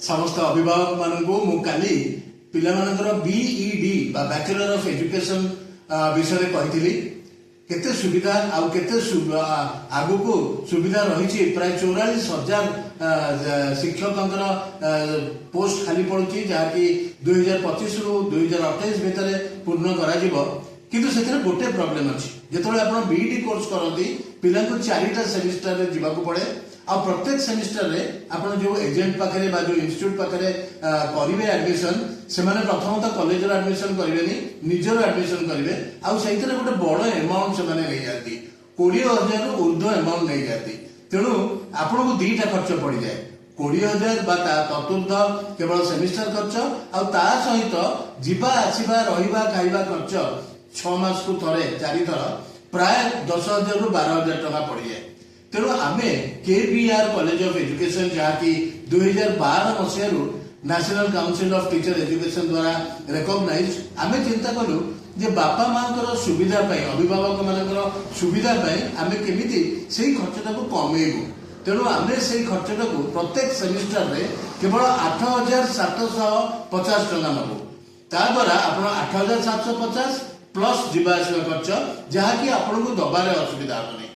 ସମସ୍ତ ଅଭିଭାବକମାନଙ୍କୁ ମୁଁ କାଲି ପିଲାମାନଙ୍କର ବିଇଡି ବା ବ୍ୟାଚଲର ଅଫ୍ ଏଜୁକେସନ ବିଷୟରେ କହିଥିଲି, କେତେ ସୁବିଧା ଆଉ କେତେ ଆଗକୁ ସୁବିଧା ରହିଛି। ପ୍ରାୟ 44,000 ଶିକ୍ଷକଙ୍କର ପୋଷ୍ଟ ଖାଲି ପଡୁଛି, ଯାହାକି 2025ରୁ 2028 ଭିତରେ ପୂର୍ଣ୍ଣ କରାଯିବ। କିନ୍ତୁ ସେଥିରେ ଗୋଟେ ପ୍ରୋବ୍ଲେମ ଅଛି। ଯେତେବେଳେ ଆପଣ ବିଇଡି କୋର୍ସ କରନ୍ତି, ପିଲାଙ୍କୁ ଚାରିଟା ସେମିଷ୍ଟାରରେ ଯିବାକୁ ପଡେ। ଆଉ ପ୍ରତ୍ୟେକ ସେମିଷ୍ଟରରେ ଆପଣ ଯୋଉ ଏଜେଣ୍ଟ ପାଖରେ ବା ଯୋଉ ଇନଷ୍ଟିଚ୍ୟୁଟ ପାଖରେ କରିବେ ଆଡମିସନ, ସେମାନେ ପ୍ରଥମତଃ କଲେଜର ଆଡମିସନ କରିବେନି, ନିଜର ଆଡମିସନ କରିବେ। ଆଉ ସେଇଥିରେ ଗୋଟେ ବଡ ଏମାଉଣ୍ଟ ସେମାନେ ନେଇଯାଆନ୍ତି, 20,000ରୁ ଉର୍ଦ୍ଧ୍ୱ ଏମାଉଣ୍ଟ ନେଇଯାଆନ୍ତି। ତେଣୁ ଆପଣଙ୍କୁ ଦିଟା ଖର୍ଚ୍ଚ ପଡିଯାଏ, 20,000 ବା ତା ଚତୁର୍ଥ କେବଳ ସେମିଷ୍ଟର ଖର୍ଚ୍ଚ, ଆଉ ତା ସହିତ ଯିବା ଆସିବା, ରହିବା, ଖାଇବା ଖର୍ଚ୍ଚ 6 ମାସକୁ ଥରେ ଚାରିଥର ପ୍ରାୟ 10,000ରୁ 12,000 ଟଙ୍କା ପଡିଯାଏ। ତେଣୁ ଆମେ କେବିଆର କଲେଜ ଅଫ ଏଜୁକେସନ, ଯାହାକି 2012 ମସିହାରୁ National Council of Teacher Education ଦ୍ୱାରା ରେକଗ୍ନାଇଜ, ଆମେ ଚିନ୍ତା କଲୁ ଯେ ବାପା ମାଙ୍କର ସୁବିଧା ପାଇଁ, ଅଭିଭାବକ ମାନଙ୍କର ସୁବିଧା ପାଇଁ ଆମେ କେମିତି ସେଇ ଖର୍ଚ୍ଚଟାକୁ କମେଇବୁ। ତେଣୁ ଆମେ ସେଇ ଖର୍ଚ୍ଚଟାକୁ ପ୍ରତ୍ୟେକ ସେମିଷ୍ଟରରେ କେବଳ 8750 ଟଙ୍କା ନେବୁ। ତା ଦ୍ୱାରା ଆପଣ 8750 ପ୍ଲସ୍ ଯିବା ଆସିବା ଖର୍ଚ୍ଚ, ଯାହାକି ଆପଣଙ୍କୁ ଦବାରେ ଅସୁବିଧା ହେବନି।